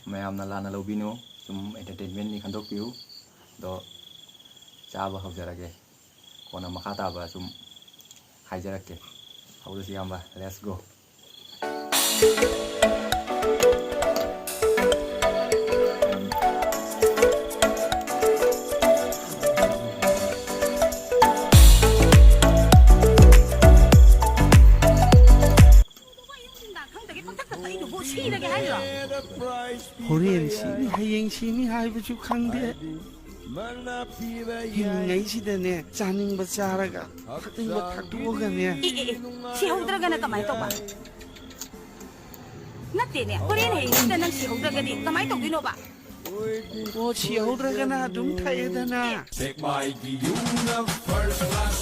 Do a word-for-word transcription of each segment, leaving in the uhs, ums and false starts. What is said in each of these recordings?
ꯃꯌꯥꯝꯅ ꯂꯥꯟꯅ ꯂꯧꯕꯤꯅꯨ, ꯁꯨꯝ entertainmentꯅꯤ ꯈꯟꯗꯣꯛꯄꯤꯌꯨ꯫ ꯑꯗꯣ ꯆꯥꯕ ꯍꯧꯖꯔꯒꯦ, ꯀꯣꯟꯅ ꯃꯈꯥ ꯇꯥꯕ ꯁꯨꯝ ꯍꯥꯏꯖꯔꯛꯀꯦ꯫ ꯍꯧꯔꯁꯤ ꯏꯌꯥꯝꯕ, let's go꯫ ꯅꯨꯡꯗꯥꯡ ꯈꯪꯗꯒꯩ ꯄꯪꯊꯛꯇ ꯊꯛꯏꯗꯨꯕꯨ ꯁꯤꯔꯒꯦ ꯍꯥꯏꯔꯤꯔꯣ? ꯍꯣꯔꯦꯟ ꯁꯤꯅꯤ, ꯍꯌꯦꯡ ꯁꯤꯅꯤ ꯍꯥꯏꯕꯁꯨ ꯈꯪꯗꯦ꯫ ꯍꯤꯡꯉꯤꯉꯩꯁꯤꯗꯅꯦ, ꯆꯥꯅꯤꯡꯕ ꯆꯥꯔꯒ, ꯊꯛꯅꯤꯡꯕ ꯊꯛꯇꯣꯛꯑꯒꯅꯦ꯫ ꯑꯦ, ꯑꯦ, ꯑꯦ, ꯁꯤꯍꯧꯗ꯭ꯔꯒꯅ ꯀꯃꯥꯏꯅ ꯇꯧꯕ? ꯅꯠꯇꯦꯅꯦ, ꯍꯣꯔꯦꯟ ꯍꯌꯦꯡꯁꯤꯗ ꯅꯪ ꯁꯤꯍꯧꯗ꯭ꯔꯒꯗꯤ ꯀꯃꯥꯏꯅ ꯇꯧꯗꯣꯏꯅꯣꯕ? ꯑꯣ, ꯁꯤꯍꯧꯗ꯭ꯔꯒꯅ ꯑꯗꯨꯝ ꯊꯛꯑꯦꯗꯅ꯫ ꯁꯦꯛꯃꯥꯏꯒꯤ ꯌꯨꯝꯅ first class꯫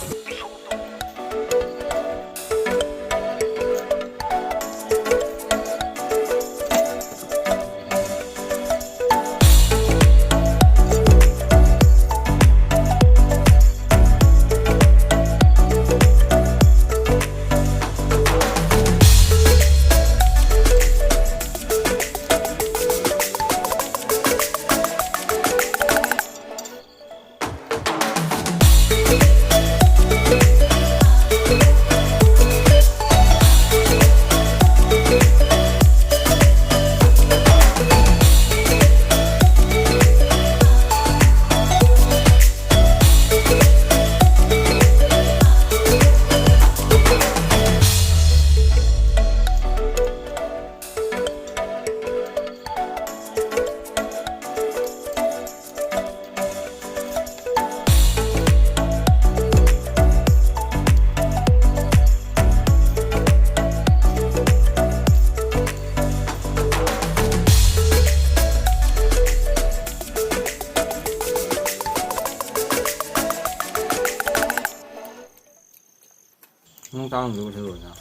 ꯅꯪ ꯆꯥꯔꯝꯗꯣꯏ ꯀꯩꯁꯨ ꯂꯣꯏꯅ꯫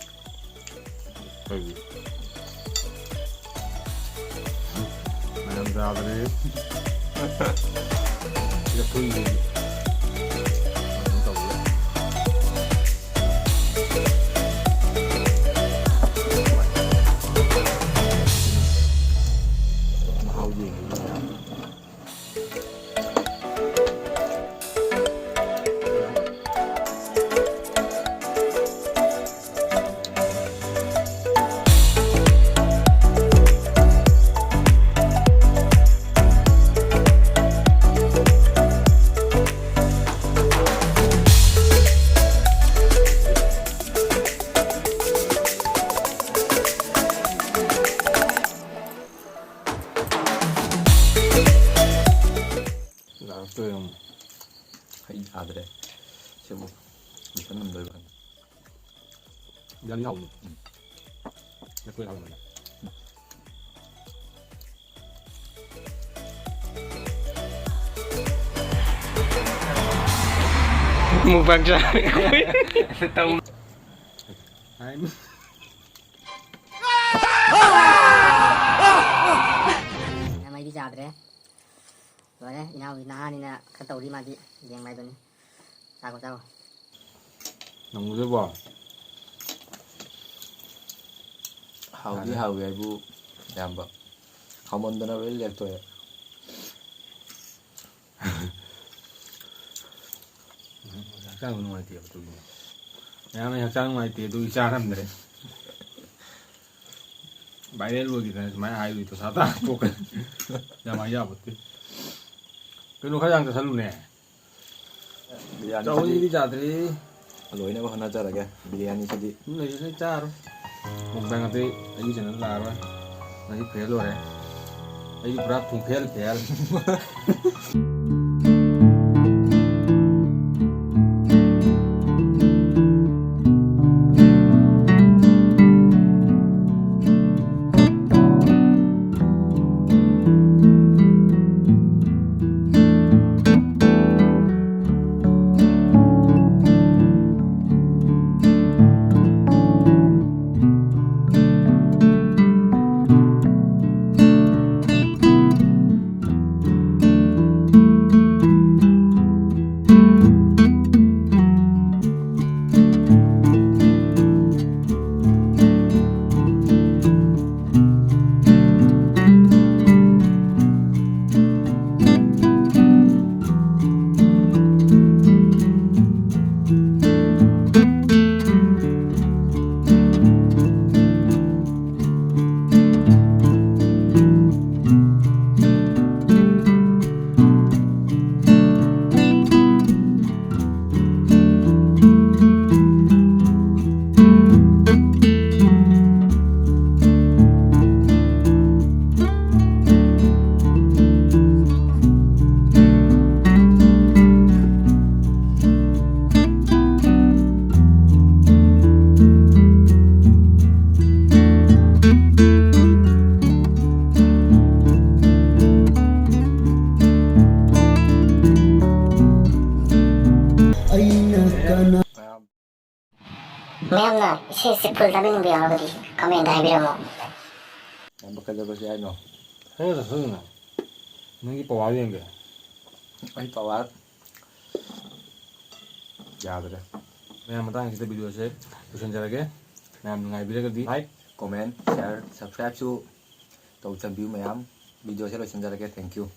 ꯀꯩꯒꯤ? ꯃꯌꯥꯝ ꯆꯥꯕꯅꯦ꯫ ꯁꯤꯗ ꯐꯨꯜꯂꯤ꯫ ꯑꯗꯨꯝ ꯇꯧꯕ ꯌꯥꯏ꯫ ꯍꯩ ꯌꯥꯗ꯭ꯔꯦ꯫ ꯁꯤꯕꯨ ꯃꯤꯁꯟ ꯅꯝꯗꯣꯏꯕ꯫ ꯌꯥꯝ ꯌꯥꯎꯕꯅꯤ꯫ ꯎꯝ꯫ ꯂꯐꯣꯏ ꯍꯥꯎꯕꯅꯦ꯫ Mukbang ꯆꯥꯔꯦ ꯑꯩꯈꯣꯏ꯫ ꯃꯩꯗꯤ ꯆꯥꯗ꯭ꯔꯦ꯫ ꯂꯣꯏꯔꯦ, ꯏꯅꯥꯎꯗꯤ ꯅꯍꯥꯅꯤꯅ ꯈꯔ ꯇꯧꯔꯤ ꯃꯥꯗꯤ꯫ ꯌꯦꯡꯕ ꯍꯥꯏꯗꯨꯅꯤ꯫ ꯆꯥꯈꯣ, ꯆꯥꯈꯣ꯫ ꯅꯪꯕꯨꯗꯨꯕꯣ? ꯍꯥꯎꯗꯤ ꯌꯥꯔꯦ꯫ ꯍꯥꯎꯋꯦ ꯍꯥꯏꯕꯨ ꯏꯌꯥꯝꯕ꯫ ꯍꯥꯎꯃꯟꯗꯅ ꯂꯣꯏ ꯂꯦꯛꯊꯣꯛꯑꯦ꯫ ꯍꯛꯆꯥꯡ ꯅꯨꯡꯉꯥꯏꯇꯦꯕ ꯑꯗꯨꯒꯤꯅꯦ꯫ ꯃꯌꯥꯝ ꯑꯩ ꯍꯛꯆꯥꯡ ꯅꯨꯡꯉꯥꯏꯇꯦ ꯑꯗꯨꯒꯤ ꯆꯥꯔꯝꯗ꯭ꯔꯦ꯫ Viral ꯑꯣꯏꯈꯤꯗꯅ ꯁꯨꯃꯥꯏꯅ ꯍꯥꯏꯔꯨꯏ ꯗꯣꯁꯥ ꯇꯥꯔ ꯇꯣꯛꯀꯅꯤ꯫ ꯌꯥꯝ ꯍꯥꯏ ꯌꯥꯕ ꯅꯠꯇꯦ꯫ ꯀꯩꯅꯣ ꯈꯔ ꯌꯥꯝ ꯆꯥꯁꯜꯂꯨꯅꯦ꯫ ꯕꯤꯔꯌꯥꯅꯤꯁꯤꯗꯤ ꯆꯧꯔꯤꯗꯤ ꯆꯥꯗ꯭ꯔꯤ꯫ ꯂꯣꯏꯅꯕ ꯍꯣꯠꯅꯖꯔꯒꯦ꯫ ꯕꯤꯔꯌꯥꯅꯤꯁꯤꯗꯤ ꯎꯝ, ꯂꯩꯔꯁꯨ ꯑꯩ ꯆꯥꯔꯣꯏ꯫ Mukbang ꯑꯇꯩ ꯑꯩꯒꯤ channel ꯂꯥꯛꯑꯔꯣꯏ꯫ ꯉꯁꯤ fail ꯑꯣꯏꯔꯦ꯫ ꯑꯩꯗꯤ ꯄꯨꯔꯥ ꯄꯨꯡ fail fail꯫ ꯃꯌꯥꯝꯅ ꯏꯁꯩꯁꯦ ꯐꯨꯜ ꯇꯥꯕꯤꯅꯤꯡꯕ ꯌꯥꯎꯔꯒꯗꯤ ꯀꯃꯦꯟꯗ ꯍꯥꯏꯕꯤꯔꯝꯃꯣ꯫ ꯌꯥꯝꯕ ꯀꯩꯗꯧꯔꯁꯦ ꯍꯥꯏꯅꯣ? ꯍꯦꯟꯅ ꯆꯠꯊꯣꯛꯏꯅ ꯅꯪꯒꯤ ꯄꯋꯥꯔ ꯌꯦꯡꯒꯦ꯫ ꯑꯩ ꯄꯋꯥꯔ ꯌꯥꯗ꯭ꯔꯦ꯫ ꯃꯌꯥꯝ, ꯃꯇꯥꯡꯁꯤꯗ ꯚꯤꯗꯤꯑꯣꯁꯦ ꯂꯣꯏꯁꯤꯟꯖꯔꯒꯦ꯫ ꯃꯌꯥꯝ ꯅꯨꯡꯉꯥꯏꯕꯤꯔꯒꯗꯤ like, Comment, share, subscribeꯁꯨ ꯇꯧꯁꯟꯕꯤꯌꯨ ꯃꯌꯥꯝ꯫ ꯚꯤꯗꯤꯑꯣꯁꯦ ꯂꯣꯏꯁꯤꯟꯖꯔꯒꯦ꯫ Thank you꯫